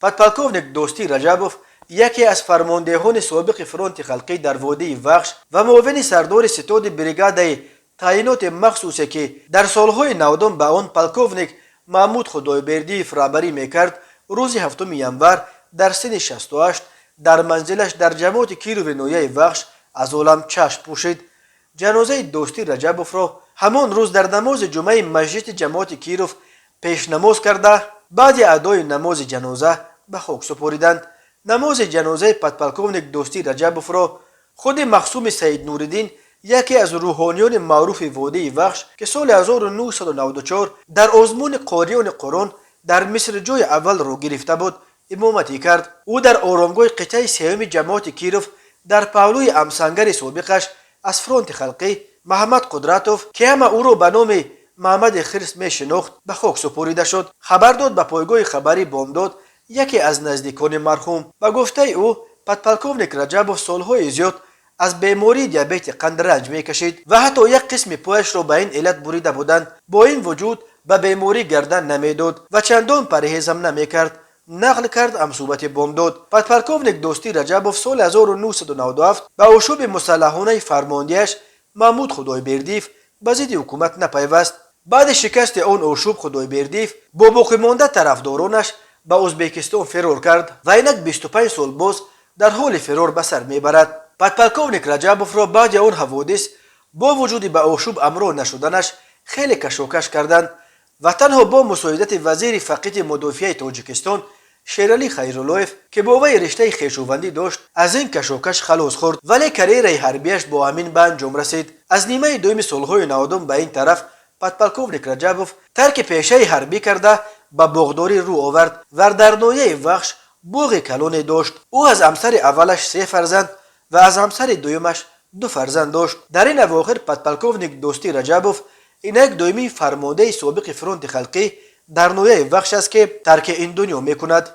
Подполковник Дӯстӣ Раҷабов, яке аз фармондеҳони собиқи фронти халқӣ дар водии Вахш ва муовини сардори ситоди бригадаи таъиноти махсусе, ки дар солҳои 90-ум ба он полковник Маҳмуд Худойбердиев раҳбарӣ мекард, рӯзи 7 январ дар синни 68 дар манзилаш дар ҷамоати Кирови ноҳияи Вахш аз олам чашм пӯшид. Ҷанозаи Дӯстӣ Раҷабовро ҳамон рӯз дар намози ҷумъаи масҷиди ҷамоати Киров пешнамоз карда, баъди адои намози ҷаноза ба хок супориданд. Намози ҷанозаи подполковник Дӯстӣ Раҷабовро худи Махсуми Саиднуриддин, яке аз рӯҳониёни маъруфи водии Вахш, ки соли 1994 дар озмуни қориёни Қуръон дар Миср ҷои аввалро гирифта буд, имоматӣ кард. Ӯ дар оромгоҳи қитъаи сеюми ҷамоати Киров дар паҳлӯи ҳамсангари собиқаш аз фронти халқӣ Маҳаммад Қудратов, ки ҳама ӯро ба номи Маҳаммади Хирс мешинохт, ба хок супорида шуд, хабар дод ба пойгоҳи хабарӣ «Бомдод» яке аз наздикони марҳум. Ба гуфтаи ӯ, подполковник Раҷабов солҳои зиёд аз бемории диабети қанд ранҷ мекашид ва ҳатто як қисми пояшро ба ин иллат бурида буданд. Бо ин вуҷуд ба беморӣ гардан намедод ва чандон парҳезам намекард, нақл кард ҳамсӯҳбати «Бомдод». Подполковник Дӯстӣ Раҷабов соли 1997 ба ошӯби мусаллаҳонаи фармондиаш Маҳмуд Худойбердиев ба зидди ҳукумат напайваст. Баъди шикасти он ошӯб Худойбердиев бо боқимонда тарафдоронаш ба Ӯзбекистон фирор кард ва инак 25 сол боз дар ҳоли фирор ба сар мебарад. Подполковник Раҷабовро баъди он ҳаводис бо вуҷуди ба ошӯб ҳамроҳ нашуданаш хеле кашокаш карданд ва танҳо бо мусоидати вазири фақити мудофиаи Тоҷикистон Шералӣ Хайруллоев, ки бо вай риштаи хешовандӣ дошт, аз ин кашокаш халос хӯрд, вале карьераи ҳарбияш бо ҳамин ба анҷом расид. Аз нимаи дуюми солҳои 90-ум ба ин тараф подполковник Раҷабов тарки пешаи ҳарбӣ карда, ба боғдорӣ рӯ овард ва дар ноҳияи Вахш боғи калоне дошт. Ӯ аз ҳамсари аввалаш се фарзанд ва аз ҳамсари дуюмаш ду фарзанд дошт. Дар ин авохир подполковник Дӯстӣ Раҷабов инак дуюмин фармондеҳи собиқи фронти халқӣ дар ноҳияи Вахш аст, ки тарки ин дунё мекунад.